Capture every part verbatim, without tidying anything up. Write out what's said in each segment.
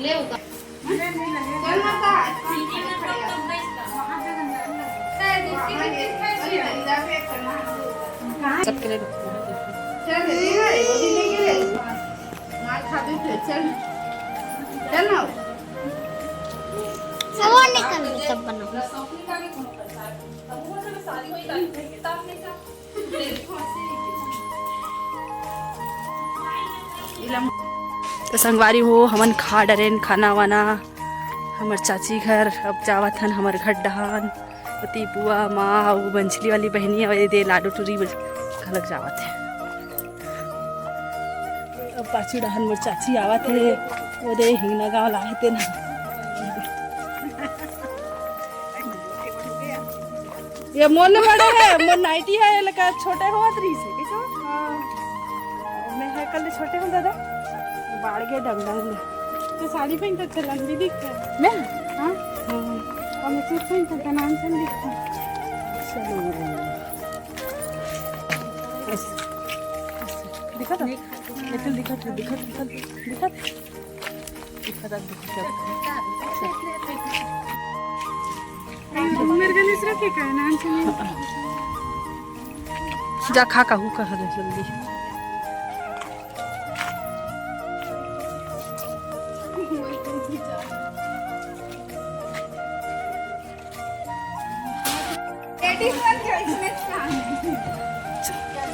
ले उतार। चल ना का। सबके लिए। चल रे, वो भी लेके रे। मार खा दे फिर, चल। चल ना। वो निकल गई, सब बना। तो संगवारी हो, हमन खा डरेन खाना वाना हमर चाची घर। अब जावत हन हमर घर डहान। ओती बुआ, माँ अउ मंझली वाली बहिनी अउ एदे लाडो टूरी बन-, घलक जावत हे। अब पाछू डहान मोर चाची आवत हे, ओदे हिंगना गाँव लाहे तेन। ये मोर ले बड़े हे, मोर नाइटी हे, ये लका छोटे होवत रहिस हे, कइसे हो? हाँ। मैं हे कल ले छोटे हो दादा। बाढ़ गे डंग डंग में। तो साड़ी पहन तो अच्छा लंबी दिखता है। मैं? हाँ। हाँ। और मैं सूट पहन तो नाम से दिखता है। चलो। ऐसे। ऐसे। दिखा था? ये तो दिखा था, दिखा, दिखा, दिखा। मेरे गले से रखे का नाम से नहीं। जा खा का हु कह दे जल्दी।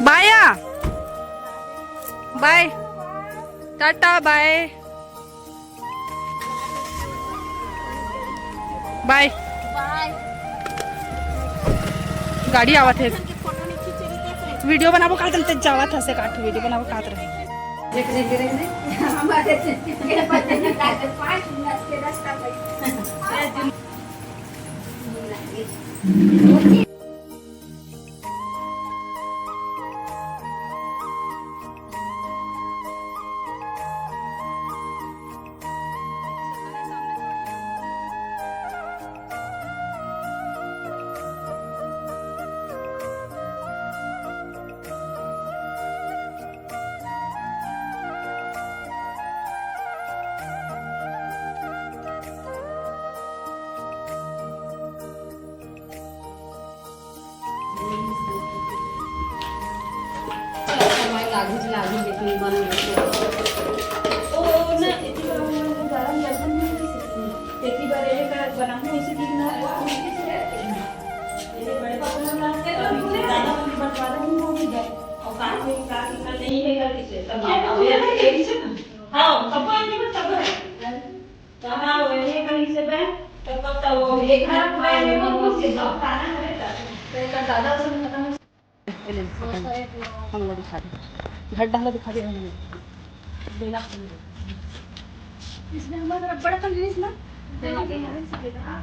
बाय। बाय। Tata bye. बाय। गाड़ी आवत हे। वीडियो बनाबो का चलते जावत हसे काट वीडियो बनाबो काट रहे। समय लागू जी, लागू, लेकिन मन में तो ओ ना, इतनी बार हम लोग गरम जैसा नहीं कर सकते। इतनी बार ये कर बना हूँ, इसे ठीक ना हुआ। ये बड़े पापा लोग लाते हैं, तो अभी दादा को बंटवारा नहीं हो गया। और कान में कान में नहीं है करके से, तब ये तो ये है, ये भी से ना। हाँ, सबको एक ही बार सब है। कहाँ वो ये कहीं से बे? तो कब तक वो एक घर में वो से सब खाना है, तो एक दादा से खत्म। ए ले, पकड़। हम लोग दिखा दे। घर डाला दिखा दे हम लोग। बेला। इसमें हमारा बड़ा कम है ना? बेला के यहाँ से बेला।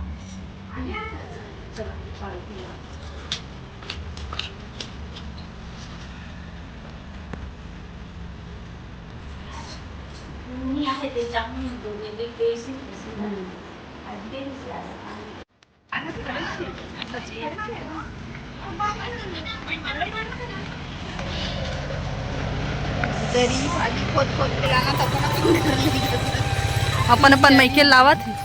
चलो, पानी पी लो। नहीं आए थे, जाऊँ, दो दिन देख के इसी, इसी। हम्म। आज के इसी आ रहा। दरी भाजी खोद खोद के लाना था, अपन अपन घर ले जाना। अपन अपन मइके लावत हे।